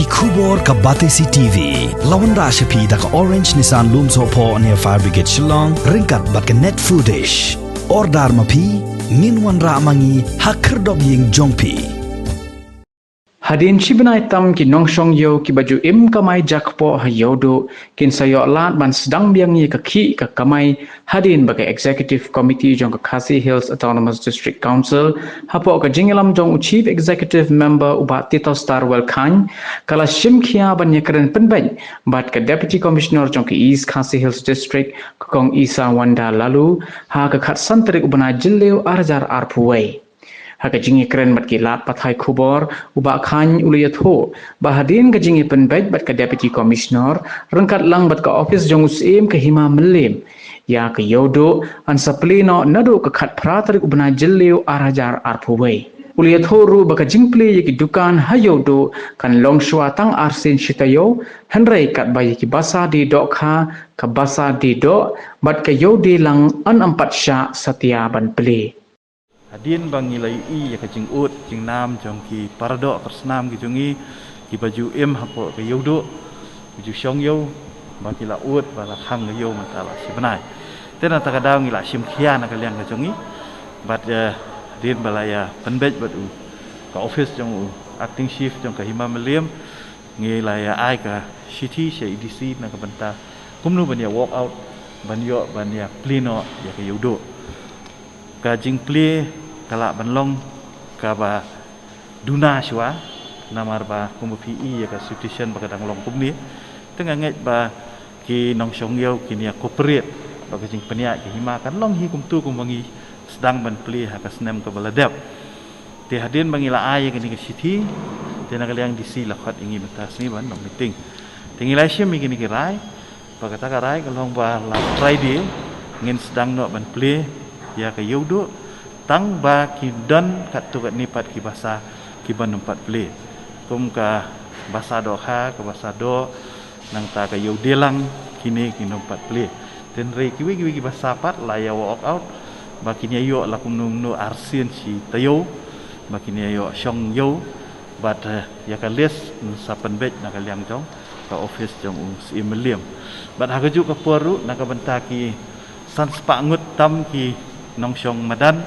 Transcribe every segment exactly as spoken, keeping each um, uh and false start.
Khubor ka Batesi T V la wanrah sha phi da ka Orange Nissan Lumsohphoh near Fire Brigade Shillong ryngkat bad ka Net Foodish. Order ma phi, ngin wanrah ma ngi ha khyrdop ïing jong phi. Hadien shi bnai tam ki nongshong ïew kiba ju im kamai jakpoh ha Ïewduh kin sa ïoh lad ban sdang biang ïa ka khih ka kamai hadien ba ka Executive Committee jong ka Khasi Hills Autonomous District Council hapoh ka jingïalam jong u Chief Executive Member u Bah Titosstarwell Chyne ka la shim khia ban ïakren pynbeit bad ka Deputy Commissioner jong ka East Khasi Hills District ka Kong Isawanda Laloo ha ka khatsan tarik u bnai Jylliew ar hajar arphew wei. Ha ka jingïakren bad ki lad pathai khubor, u Bah Chyne u la ïathuh ba hadien ka jingïapynbeit bad ka Deputy Commissioner ryngkat lang bad ka ophis jong u Syiem ka Hima Mylliem ïa ka Ïewduh yn sa plie noh naduh ka khatphra tarik u bnai Jylliew ar hajar arphew wei. U la ïathuh ruh ba ka jingplie ïa ki dukan ha Ïewduh kan long shuwa tang arsien shi taïew, hynrei katba ïa ki basa die dohkha, ka basa die doh bad ka ïew die lang yn ym pat shah satia ban plie. Hadien ba ngi la ïohi ïa ka jingud jingnam jong ki paradoh parsnam ki jong ngi kiba ju im hapoh ka Ïewduh, ki ju shong ïew, ba ki la ud ba la khang ka ïew mynta la shi bnai. Te na kata ka daw ngi la shim khia na ka liang ka jong ngi bad, eh, hadien ba la ïapynbeit bad u ka ophis jong u Acting Chief jong ka Hima Mylliem, ngi la ïa ai ka shithi sha i DC na ka bynta kumno ban ïa walk out, ban ïoh ban ïa plie noh ïa ka Ïewduh. Ka jingplie ka lah ban long kaba duna shuwa, namar ba kumba phi i ïa ka situation ba ka dang long kumne. Te nga ngeit ba ki nongshong ïew kin ïa cooperate ba ka jingpynïaid ka hima kan long hi kumto kumba ngi sdang ban plie ha ka snem kaba la dep. Te hadien ba ngi la ai ïa kane ka shithi, te na ka liang DC la khot ïa ngi mynta sngi ban long meeting. Te ngi la shim ïa kine ki rai, ba kata ka rai ka long ba la Friday ngin sdang noh ban plie ïa ka Ïewduh, tang ba ki don katto katne pat ki basa kiban ym pat plie. Kum ka basa dohkha, ka basa doh, nangta ka ïew die lang, kine kin ym pat plie. Te hynrei kiwei kiwei ki basa pat la ïa walk out ba kin ïa ïoh la kumno kumno arsien shi taïew ba kin ïa ïoh shong ïew. Bad, eh, ïa ka list ngin sa pynbeit na ka liang jong ka ophis jong u Syiem Mylliem. Bad ha kajuh ka por ruh na ka bynta ki san spah ngut tam ki nongshong madan,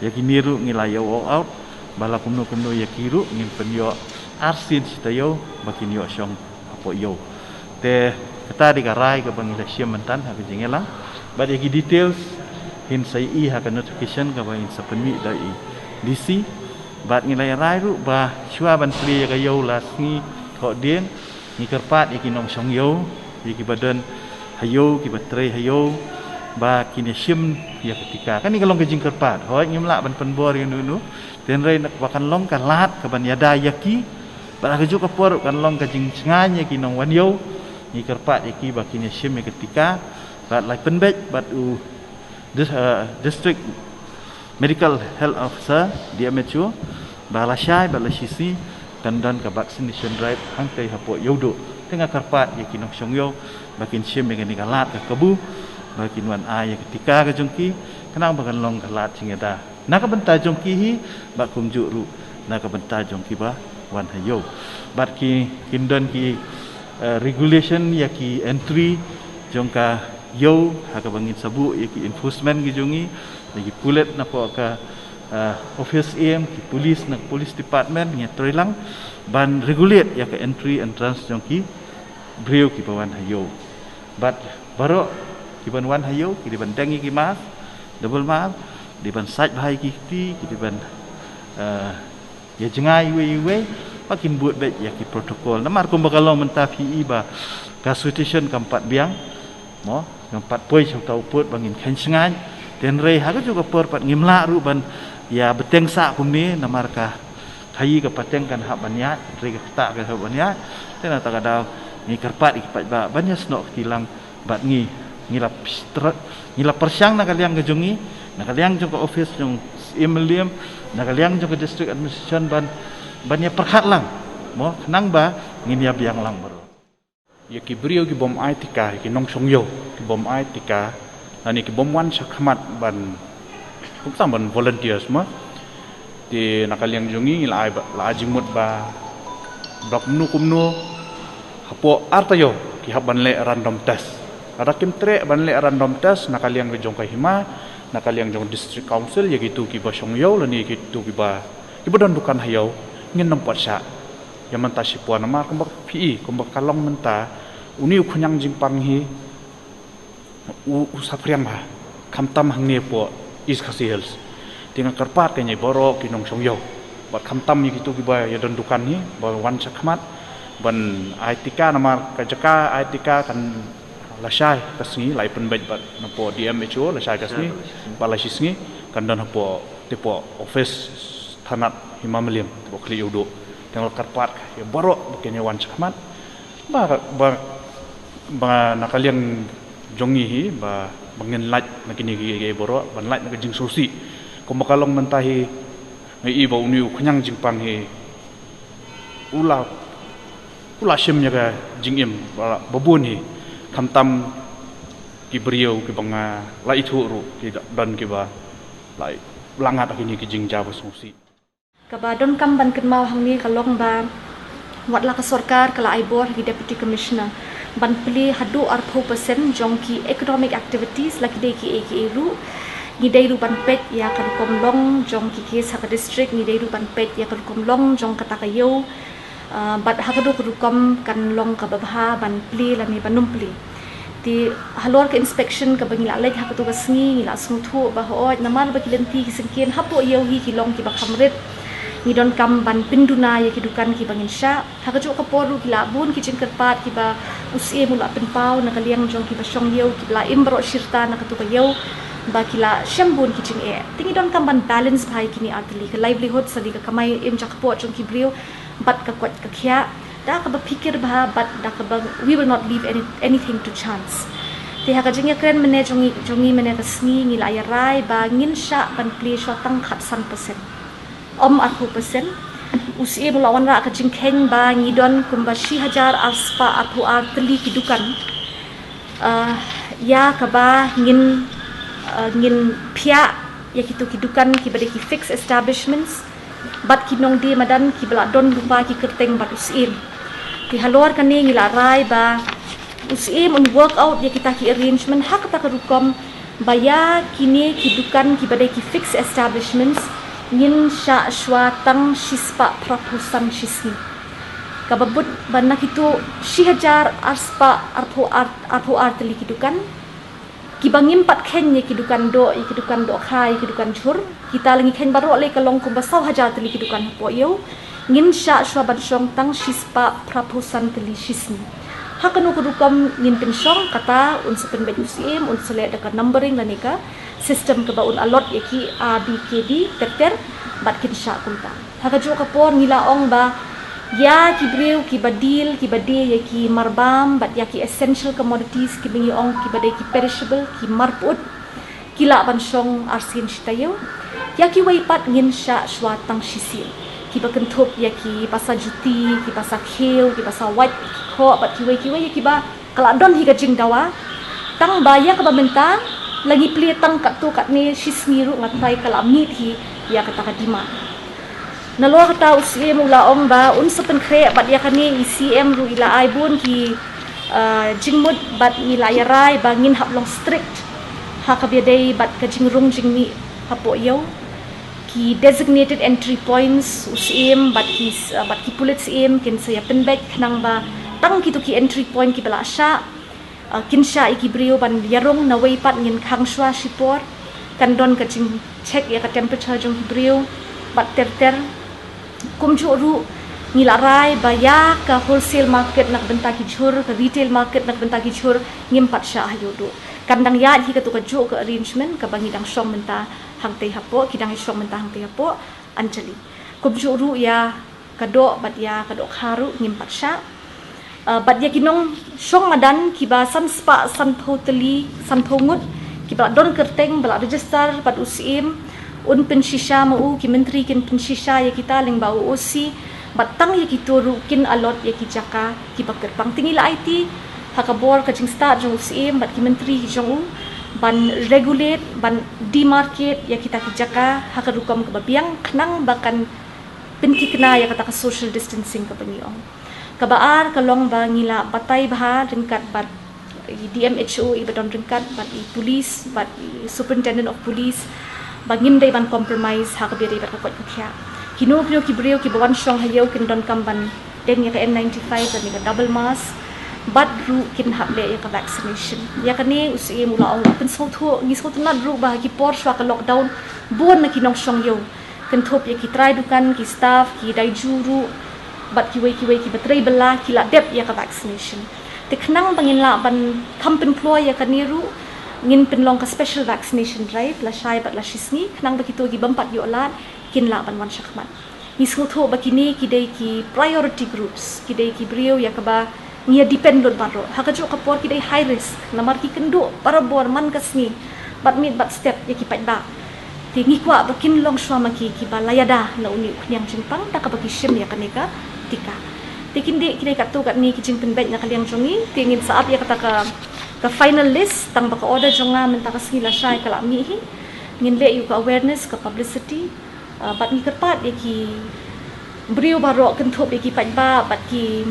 ïa kine ruh ngi la ïa walk out ba la kumno kumno ïa ki ruh ngin pynïoh arsien shi taïew ba kin ïoh shong hapoh ïew. Te kata dei ka rai kaba ngi la shim mynta ha ka jingïalang. Bad ïa ki details ngin sa ïohi ha ka notification kaba ngin sa pynmih da i DC. Bad ngi la ïa rai ruh ba shuwa ban plie ïa ka ïew la sngi thohdieng, ngi kyrpad ïa ki nongshong ïew, ïa kiba don ha ïew, kiba trei ha ïew, ba kin ïa shim ïa ka tika. Kane ka long ka jingkyrpad. Hooid ngim lah ban pynbor ïa uno uno. Te hynrei na kaba kan long ka lad kaban ïada ïa ki. Bad ha kajuh ka por kan long ka jingshngaiñ ïa ki nongwan ïew. Ngi kyrpad ïa ki ba kin ïa shim ïa ka tika. Bad la pynbeit bad u dis-, eh, District Medical Health Officer, DMHO, ba lashai bad lashisngi kan don ka vaccination drive hangtei hapoh Ïewduh. Te nga kyrpad ïa ki nongshong ïew ba kin shim ïa kane ka lad ka kabu, ba kin wan ai ïa ka tika ka jong ki, khnang ba kan long ka lad jingïada na ka bynta jong ki hi, bad kumjuh ruh na ka bynta jong kiba wan ha ïew. Bad ki, kin don ki, eh, regulation ïa ki entry jong ka ïew, ha kaba ngin sa buh ïa ki enforcement ki jong ngi, ïa ki pulit napoh ka, eh, office aim, ki police na police department, ngi trei lang ban regulate ïa ka entry entrance jong ki briew kiba wan ha ïew. Bad baroh kiban wan ha ïew ki dei ban deng ïa ki mask, double mask, dei ban sait bha ïa ki kti, ki dei ban, eh, ïa jngai iwei iwei, ba kin bud beit ïa ki protocol. Namar kumba ka long mynta phi i ba ka situation kam pat biang, mo, kam pat poi sha uta u pud ba ngin kheiñ shngaiñ. Te hynrei ha kajuh ka por pat ngim lah ruh ban ïa bteng sah kumne, namar ka khaïi ka pateng kan hap ban ïaid, hynrei ka ktah kan hap ban ïaid. Te na kata ka daw ngi kyrpad ïa ki paidbah ban ïa snoh kti lang. Bad ngi, ngi la pystra-, ngi la pyrshang na ka liang ka jong ngi, na ka liang jong ka office jong Syiem Mylliem, na ka liang jong ka district administration ban, ban ïa pyrkhat lang, mo, khnang ba ngin ïa biang lang baroh. Ïa ki briew kibym ai tika, ïa ki nongshong ïew kibym ai tika, lane kibym wan shakhmat ban, kumta ban volunteers, mo. Te na ka liang jong ngi la ai ba, la ai jingmut ba Ba kumno kumno hapoh ar taïew ki hap ban leh random test. Lada kim treh ban leh random test na ka liang ka jong ka hima, na ka liang jong district council, ïa kito kiba shong ïew lane kito kiba, kiba don dukan ha ïew, ngin nym pat shah ïa mynta shipor. Namar kumba phi i, kumba ka long mynta, uni u khñiang jingpang hi u, u saphriang bha, khamtam hangne hapoh East Khasi Hills. Te nga kyrpad kein ïa baroh ki nongshong ïew, bad khamtam ïa kito kiba ïa don dukan hi, ba wan shakhmat ban ai tika. Namar ka jaka ai tika kan lashai ka sngi, la ai pynbeit bad napoh D M H O, lashai ka sngi, bad la shi sngi kan don hapoh, te hapoh office thanat Hima Mylliem, te hapoh Khlieh Ïewduh. Te nga la kyrpad ïa baroh ba kin ïa wan shakhmat, ba, ba, ba na ka liang jong ngi hi, ba, ba ngin lait na kine kiei kiei baroh, ban lait na ka jingsngewsih. Kumba ka long mynta hi, nga i ba uni u khñiang jingpang hi u la, u la shim ïa ka jingim ba, ba bun hi, khamtam ki briew kiba nga la ithuh ruh, ki don kiba la, la ngat ha kine ki jingjia ba sngewsih. Kaba donkam ban kynmaw hangne ka long ba wat la ka sorkar ka la ai bor ha ki Deputy Commissioner ban plie haduh arphew percent jong ki economic activities, la ki dei kiei kiei ruh. Ngi dei ruh ban peit ïa ka rukom long jong ki case ha ka district, ngi dei ruh ban peit ïa ka rukom long jong kata ka ïew. Ah, bad ha kato ka rukom kan long kaba bha ban plie lane ban nym plie. Te halor ka inspection kaba ngi la leit ha kato ka sngi, ngi la sngewthuh ba hooid, namar ba ki lynti ki syngkien hapoh ïew hi ki long kiba kham rit, ngi donkam ban pynduna ïa ki dukan kiba ngin shah. Ha kajuh ka por ruh ki la bun ki jingkyrpad kiba u Syiem u la pynpaw na ka liang jong kiba shong ïew, kiba la im baroh shi rta na kato ka ïew, ba ki la shem bun ki jingeh. Te ngi donkam ban balance bha ïa kine artylli, ka livelihood, sa dei ka kamai im jakpoh jong ki briew, bad ka koit ka khiah, da kaba phikir bha, bad da kaba we will not leave any, anything to chance. Te ha ka jingïakren mynne jong ngi, jong ngi mynne ka sngi, ngi la ïarai ba ngin shah ban plie shuwa tang khatsan percent, ym arphew percent. U Syiem u la wanrah ka jingkheiñ ba ngi don kumba shi hajar arspah arphew ar tylli ki dukan. Ah, ïa kaba ngin, ah, ngin phiah ïa kito ki dukan kiba dei ki fixed establishments bad ki nongdie madan kiba la don lypa ki kyrteng bad u Syiem. Te halor kane ngi la rai ba u Syiem un work out ïa kita ki arrangement ha kata ka rukom ba ïa kine ki dukan kiba dei ki fixed establishments ngin shah shuwa tang shispah phraphew san shisngi. Kaba bud ba na kito shi hajar arspah arphew ar, arphew ar tylli ki dukan, kiba ngim pat kheiñ ïa ki dukan doh, ïa ki dukan dohkha, ïa ki dukan jhur. Kita la ngi kheiñ baroh lei ka long kumba saw hajar tylli ki dukan hapoh ïew. Ngin shah shuwa ban shong tang shispah phraphew san tylli shisngi. Ha kano ka rukom ngin pynshong, kata un sa pynbeit u Syiem, un sa leh da ka numbering lane ka system kaba un allot ïa ki A, B, K, D ter ter, bad kin shah kumta. Ha kajuh ka por ngi la ong ba ïa ki briew kiba deal, kiba die ïa ki marbam bad ïa ki essential commodities kiba ngi ong kiba dei ki perishable, ki mar pyut, ki lah ban shong arsien shi taïew. Ïa kiwei pat ngin shah shuwa tang shisien. Kiba kynthup ïa ki basa juti, ki basa khiew, ki basa wait, ki khoh bad kiwei kiwei ïa kiba ka la don hi ka jingdawa. Tang ba ïa kaba mynta la ngi plie tang katto katne shisngi ruh nga tharai ka la meet hi ïa kata ka demand. Nalor kata u Syiem u la ong ba un sa pynkhreh bad ïa kane i C M ruh i la ai bun ki, ah, jingmut bad i la ïarai ba ngin hap long strict ha kaba ïadei bad ka jingrung jingmih hapoh ïew. Ki designated entry points u Syiem bad ki, ah, bad ki pulit Syiem kin sa ïa pynbeit khnang ba tang kito ki entry point kiba la shah, ah, kin shah ïa ki briew ban ïarung. Nawei pat ngin khang shuwa shipor, kan don ka jingcheck ïa ka temperature jong ki briew bad ter ter. Kumjuh ruh ngi la rai ba ïa ka wholesale market na ka bynta ki jhur, ka retail market na ka bynta ki jhur, ngim pat shah ha ïew duh. Kan dang ïaid hi kato kajuh ka arrangement kaba ngi dang shong mynta hangtei hapoh, ki dang ïa shong mynta hangtei hapoh Anjali. Kumjuh ruh ïa ka doh bad ïa ka dohkha ruh ngim pat shah. Ah, bad ïa ki nongshong madan kiba san spah sanphew tylli, sanphew ngut, kiba la don kyrteng, ba la register bad u Syiem, un pynshisha ma u, ki myntri kin pynshisha ïa kita lyngba u O C, bad tang ïa kito ruh kin allot ïa ki jaka kiba kyrpang. Te ngi la aiti ha ka bor ka jingstad jong u Syiem bad ki myntri jong u ban regulate, ban demarcate ïa kita ki jaka ha ka rukom kaba biang khnang ba kan pynthikna ïa kata ka social distancing kaba ngi ong. Kaba ar ka long ba ngi la batai bha ryngkat bad i D M H O iba don ryngkat bad i police bad i superintendent of police ba ngim dei ban compromise ha kaba ïadei bad ka koit ka khiah. Kino kino ki briew kiba wan shong ha ïew kin donkam ban deng ïa ka N ninety-five lane ka double mask bad ruh kin hap leh ïa ka vaccination. Ïa kane u Syiem u la ong, la pynsngewthuh, ngi sngewtynnat ruh ba ha ki por shuwa ka lockdown bun na ki nongshong ïew, kynthup ïa ki trai dukan, ki staff, ki daiju ruh bad kiwei kiwei kiba trei bylla ki la dep ïa ka vaccination. Te khnang ba ngin lah ban kham pynkloi ïa kane ruh, ngin pynlong ka special vaccination drive lashai bad lashisngi khnang ba kito ki bym pat ïoh lad kin lah ban wan shakhmat. Ngi sngewthuh ba kine ki dei ki priority groups, ki dei ki briew ïa kaba ngi ïa depend lut baroh. Ha kajuh ka por ki dei high risk namar ki kynduh barabor man ka sngi bad miet bad step ïa ki paidbah. Te ngi kwah ba kin long shuwa ma ki kiba la ïada na une u khñiang jingpang da kaba ki shim ïa kane ka tika. Te kin dei, ki dei katto katne ki jingpynbeit na ka liang jong ngi. Te ngin sa ap ïa kata ka, ka final list tang ba ka order jong nga mynta ka sngi lashai ka la mih hi. Ngin leh ïa ka awareness, ka publicity, ah, bad ngi kyrpad ïa ki briew baroh kynthup ïa ki paidbah bad ki,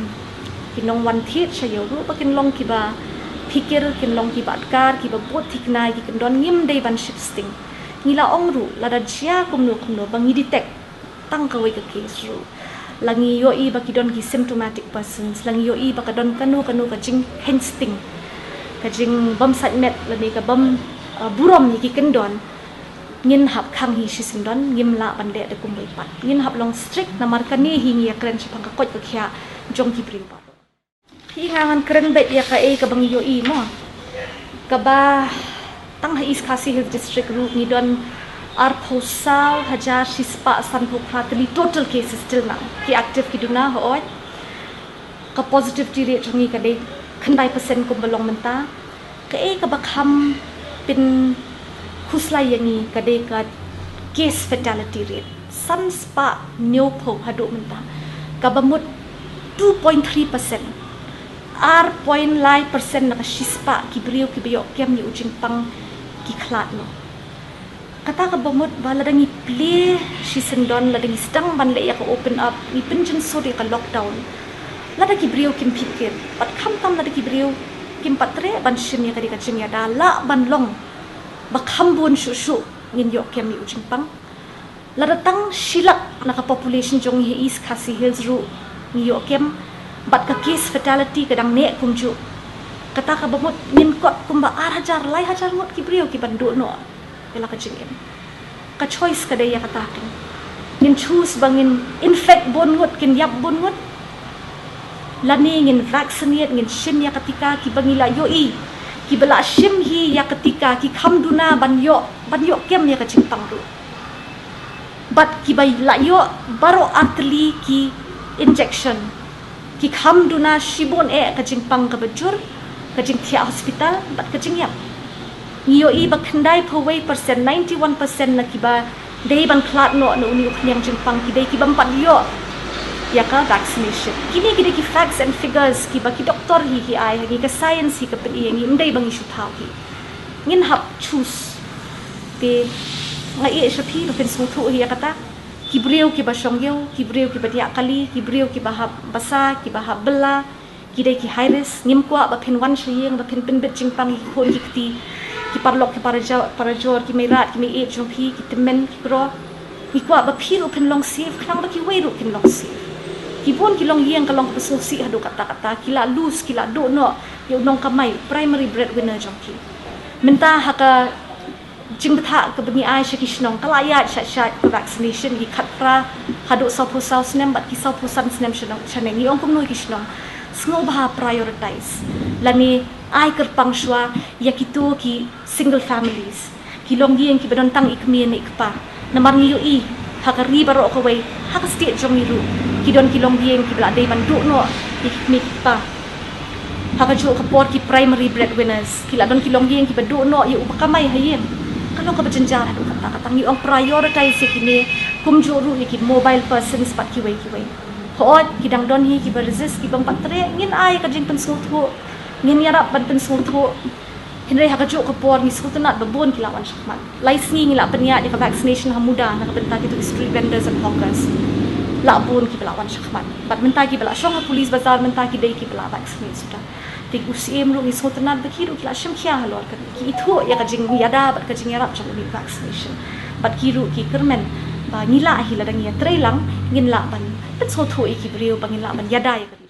ki nongwan thied sha ïew ruh ba kin long kiba phikir, kin long kiba atkar, kiba bud thikna ïa ki kyndon, ngim dei ban shipsting. Ngi la ong ruh lada jia kumno kumno ba ngi detect tang kawei ka case ruh, la ngi ïohi ba ki don ki symptomatic persons, la ngi ïohi ba ka don kano kano ka jingkheiñ sting, ka jingbym sait met lane ka bym, ah, burom ïa ki kyndon, ngin hap khang hi shisyndon, ngim lah ban leh da kumwei pat. Ngin hap long strict namar kane hi ngi ïa kren shaphang ka koit ka khiah jong ki briew baroh. Phi, nga ngan kren beit ïa kaei kaba ngi ïohi mo. Kaba tang ha East Khasi Hills District ruh ngi don arphew saw hajar shispah sanphew phra tylli total cases till now. Ki active ki duna, hooid. Ka positivity rate jong ngi ka dei khyndai percent kumba long mynta. Kaei kaba kham pynkhuslai ïa ngi ka dei ka case fatality rate, san spah hynñiewphew haduh mynta, kaba mut two point three percent. Ar point lai percent na ka shispah ki briew kiba ïoh kem ïa u jingpang ki khlad noh. Kata kaba mut ba lada ngi plie shisyndon, lada ngi sdang ban leh ïa ka open up, ngi pynjynsur ïa ka lockdown, lada ki briew kim phikir, bad khamtam lada ki briew kim pat treh ban shim ïa kane ka jingïada, lah ban long ba kham bun shuh shuh ngin ïoh kem ïa u jingpang. Lada tang shi lak na ka population jong ngi ha East Khasi Hills ruh ngi ïoh kem, bad ka case fatality ka dang neh kumjuh, kata kaba mut ngin kot kumba ar hajar, lai hajar ngut ki briew ki ban duh noh ïa la ka jingim. Ka choice ka dei ïa kata ken. Ngin choose ba ngin infect bun ngut, kin ïap bun ngut, lane ngin vaccinate, ngin shim ïa ka tika. Kiba ngi la ïohi, kiba la shim hi ïa ka tika, ki kham duna ban ïoh, ban ïoh kem ïa ka jingpang ruh. Bad kiba la ïoh baroh artylli ki injection, ki kham duna shibun eh ka jingpang kaba jur, ka jingthiah hospital bad ka jingïap. Ngi ïohi ba khyndaiphew wei percent, ninety-one percent na kiba dei ban khlad noh na une u khñiang jingpang ki dei kiba ym pat ïoh ïa ka vaccination. Kine ki dei ki facts and figures kiba ki doktor hi ki ai ha ngi, ka science hi ka pyni ïa ngi, ym dei ba ngi shu thaw hi. Ngin hap choose. Te nga ïeh sha phi ba phin sngewthuh hi ïa kata. Ki briew kiba shong ïew, ki briew kiba thiah kali, ki briew kiba hap basa, kiba hap bylla, ki dei ki high risk. Ngim kwah ba phin wan sha ïing ba phin pynbit jingpang ïa ki khun ki kti, ki paralok ki parajor, parajor, ki meirat ki meiieit jong phi, ki tymmen ki kro. Ngi kwah ba phi ruh phin long safe khnang ba kiwei ruh kin long safe. Ki bun ki longïing ka long kaba sngewsih haduh katta katta, ki la lose, ki la duh noh ïa u nongkamai, primary breadwinner jong ki. Mynta ha ka jingbthah kaba ngi ai sha ki shnong, ka la ïaid shait shait ka vaccination, ki khatphra haduh sawphew saw snem bad ki sawphew san snem shaneng, shaneng. Ngi ong kumno ïa ki shnong? Sngewbha prioritize lane ai kyrpang shuwa ïa kito ki single families, ki longïing kiba don tang i kmie ne i kpa. Namar ngi ïohi ha ka ri baroh kawei, ha ka state jong ngi ruh, ki don ki longïing kiba la dei ban duh noh ïa ki kmie ki kpa. Ha kajuh ka por ki primary breadwinners ki la don ki longïing kiba duh noh ïa uba kamai ha ïing. Ka long kaba jynjar haduh katta katta. Ngi ong prioritize ïa kine, kumjuh ruh ïa ki mobile persons bad kiwei kiwei. Hooid, ki dang don hi kiba resist, ki bym pat treh, ngin ai ka jingpynsngewthuh, ngin ïarap ban pynsngewthuh. Hynrei ha kajuh ka por ngi sngewtynnat ba bun ki la wan shakhmat. Lai sngi ngi la pynïaid ïa ka vaccination ha Muda na ka bynta kito ki street vendors and hawkers. lah bun kiba lah wan shakhmat. Bad mynta kiba lah shong ha police bazar mynta ki dei kiba lah vaccinate suda. Te u Syiem ruh ngi sngewtynnat ba ki ruh ki lah shim khia halor kane, ki ithuh ïa ka jingïada bad ka jingïarap jong une u vaccination. Bad ki ruh ki kyrmen ba ngi lah hi lada ngi ïatreilang ngin lah ban pynsngewthuh ïa ki briew ba ngin lah ban ïada ïa kane.